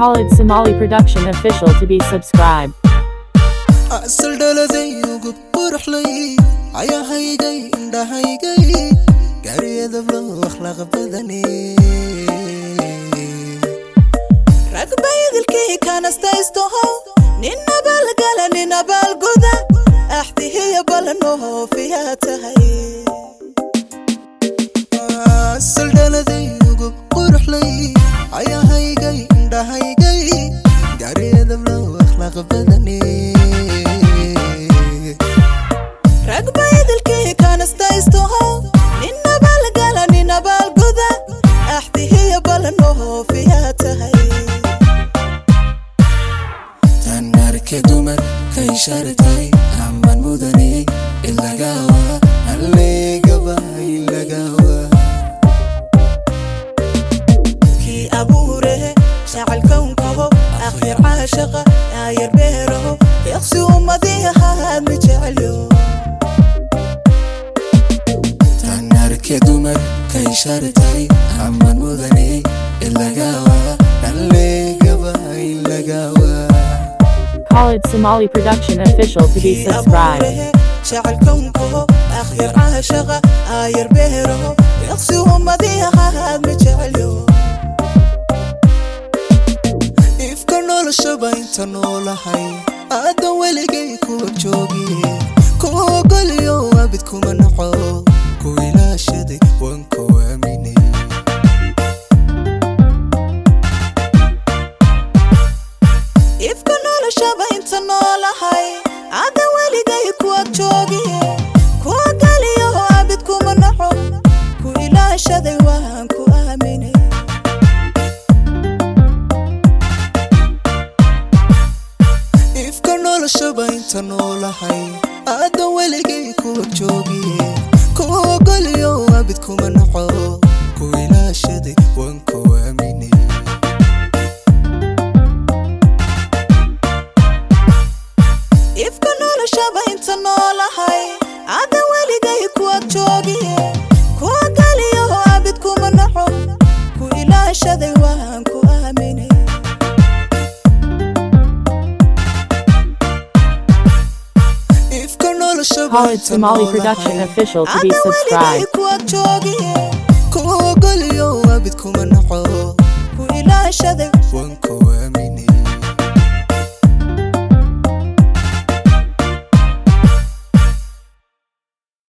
Khalid Somali Production Official to be subscribed. Asal dhaladay ugu quruxlay, cayahaygay, indhahaygay, gaariyadablo akhlaaq badane. Ragbaydilkii kanastaystoho, nin abaalgala, nin abaalguda, axdihiya balanoho fiyaa tahay. Asal dhaladay ugu quruxlay, cayahaygay, indhahaygay, gaariyadablo akhlaaq badane. Ragbaydilkii kanastaystoho, nin abaalgala, nin abaalguda, axdihiya balanoho fiyaa tahay. Tan arke dumar kay shartay ammaan mudane, ilagawa allegaba ilagawa. Kii abuure jacelkownkaho, akhir caashaqa aayar beeraho, deeqsi ummadihaad ma jecelyo. Tan arke dumar kay shartay ammaan mudane, ilagawa allegaba ilagawa. Khalid Somali Production Official to be Kii subscribed. abuure jacelkownkaho, akhir caashaqa aayar beeraho, deeqsi ummadihaad ma jecelyo. Ifka noloshaba inta noolahay, aadan weligay kuwa joogiye, ku ogoliyo abid kuma naco, ku ilaashaday waan ku aaminay. Ifka noloshaba inta noolahay, aadan weligay kuwa joogiye, kuwa galiyo abid kuma naco, ku ilaashaday waan ku aaminay. Ifka noloshaba inta noolahay, aadan weligay kuwa joogiye, ku ogoliyo abid kuma naco, ku ilaashaday waan ku aaminay. Ifka noloshaba inta noolahay, aadan weligay kuwa joogiye, kuwa galiyo abid kuma naco, ku ilaashaday waan ku aaminay. Ifka noloshaba Khalid inta Somali Production noolahay Official to be aadan weligay subscribed. kuwa joogiye, ku ogoliyo abid kuma naco, ku ilaashaday.